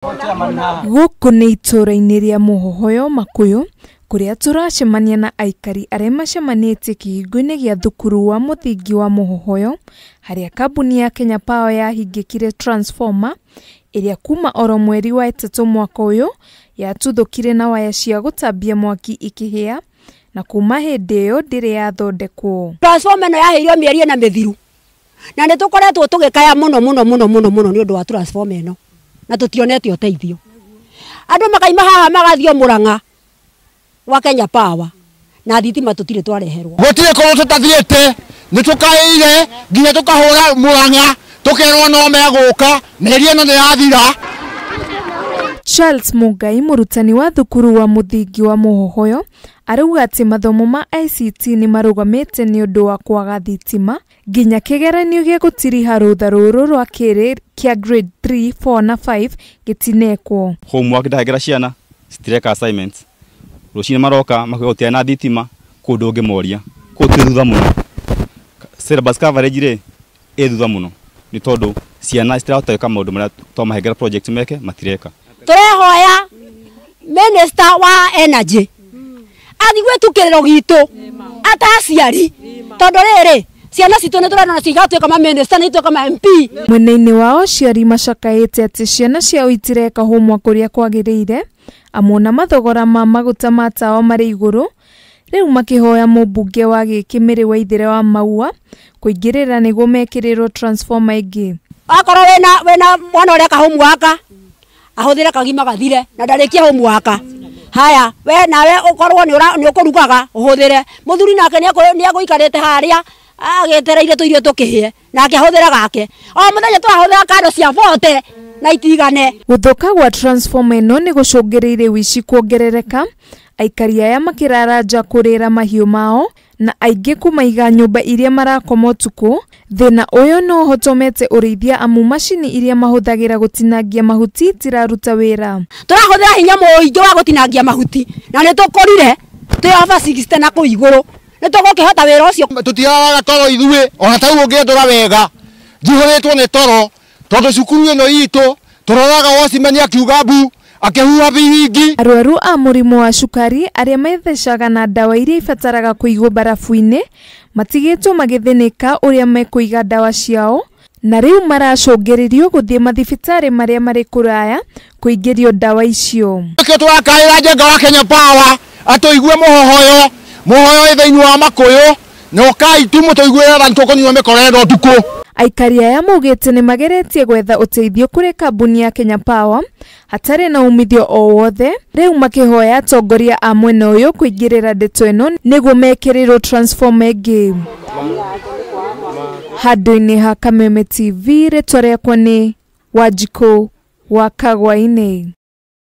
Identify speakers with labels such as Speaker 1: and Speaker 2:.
Speaker 1: Gũkũ nĩ itũũra-inĩ rĩa Mũhohoyo Makuyu kũrĩa tũracemania na aikari arĩa macemanĩtie kĩhingo-inĩ gĩa thukuru wa mũthingi wa Mũhohoyo harĩa kambuni ya Kenya Power yahingĩkire transformer ĩrĩa kuma oro mweri wa ĩtatũ mwaka ũyũ yatuthũkire na waya cia gũtambia mwaki ikĩhĩa na kuma hĩndĩ ĩyo ndĩrĩ yathondekwo.
Speaker 2: Transformer ĩno yahĩirio mĩeri ĩna mĩthiru na nĩ tũkoretwo tũgĩkaya mũno mũno mũno mũno mũno nĩ ũndũ wa transformer ĩno na tũtionete ũteithio. Andũ makaima haha magathiĩ Murang'a wa Kenya Power na thitima tũtirĩ twareherwo.
Speaker 3: Gũtirĩ kũndũ tũtathiĩte, nĩ tũkaĩire nginya tũkahũra Murang'a tũkerwo no megũka mĩeri ĩno nĩ yathira.
Speaker 1: Charles Mungai, mũrutani wa thukuru wa mũthingi wa Mũhohoyo, arauga atĩ mathomo ma ICT nĩ marũgamĩte nĩ ũndũ wa kwaga thitima nginya kĩgeranio gĩa gũtiriha rũtha rũrũ rwa kerĩ kĩa grade 3, 4 na 5 gĩtinekwo.
Speaker 4: Homework ndahengera ciana citireka assignments, rũcinĩ maroka makauga gũtirĩ na thitima, kũu ndũngĩmoria, kũu twĩ thutha mũno. Syllabus coverage rĩ ĩ thutha mũno nĩ tondũ ciana citirahota gwĩka maũndũ marĩa twamahengera project meke matireka.
Speaker 2: Tũrehoya minister wa energy athiĩ gwĩtu kĩrĩro gitũ ataciari tondũ rĩrĩ ciana citũ nĩ tũrona cigatuĩka ma minister nĩ ituĩka ma MP.
Speaker 1: Mwena-inĩ wao aciari macakaĩte atĩ ciana ciao itireka homework ũrĩa kwagĩrĩire amu na mathogora ma maguta ma tawa marĩ igũrũ, rĩu makĩhoya mũmbunge wa Gĩkĩmĩrĩ Waithera wa Maua kũingĩrĩra nĩguo mekĩrĩrwo transformer ĩngĩ.
Speaker 2: Akorwo wĩna mwana ũreka homework ahũthĩre kagima gathire na ndarĩkie homework. Haya we nawe ũkorwo nĩ ũkũrugaga ũhũthĩre, mũthuri nake nĩ egũikarĩte harĩa agĩetereire tũirio tũkĩhĩe nake ahũthĩre gake. O mũthenya tũrahũthĩra kando cia 40 na itigane.
Speaker 1: Gũthũka gwa transformer ĩno nĩ gũcũngĩrĩirie ũici kuongerereka, aikari aya makĩrara nja kũrĩra mahiũ mao na aingĩ kũmaiga nyũmba iria marakoma ũtukũ. Thĩna ũyũ no ũhotomete ũrĩithia amu macini iria mahũthagĩra gũtinangia mahuti itiraruta wĩra.
Speaker 2: Tũrahũthĩra hinya mũingĩ wa gũtinangia mahuti na nĩ tũkũrire twĩ over 60 na kũu igũrũ, nĩ tũgũkĩhota wĩra ũcio.
Speaker 3: Tũtiraraga toro ithuĩ ona ta rĩu ũngĩndora wega njihũrĩtwo nĩ toro tondũ cukuru ĩno itũ tũroraga watchman akiuga mbu akĩhuha biringi.
Speaker 1: Arwaru a mũrimũ wa cukari arĩa methecaga na ndawa iria ibataraga kũigwo barafu-inĩ matigĩtwo magĩthĩnĩka ũrĩa mekũiga ndawa ciao na rĩu maracũngĩrĩrio gũthiĩ mathibitarĩ marĩa marĩ kũraya kũingĩrio ndawa icio.
Speaker 3: Nĩkĩo tũrakaĩra Njenga wa Kenya Power atũigue Mũhohoyo, Mũhohoyo ĩ thĩinĩ wa Makuyu na ũkai tu mũtũiguĩre tha nĩtũkũnyua mĩkora ĩno ũtukũ.
Speaker 1: Aikari aya maugĩte nĩ mageretie gwetha ũteithio kũrĩ kambuni ya Kenya Power hatarĩ na umithio o wothe, rĩu makĩhoya atongoria a mwena ũyũ kũingĩrĩra ndeto ĩno nĩguo mekĩrĩrwo transformer ĩngĩ. Handũ-inĩ ha Kameme TV, rĩtwa rĩakwa nĩ Wanjikũ wa Kagwainĩ.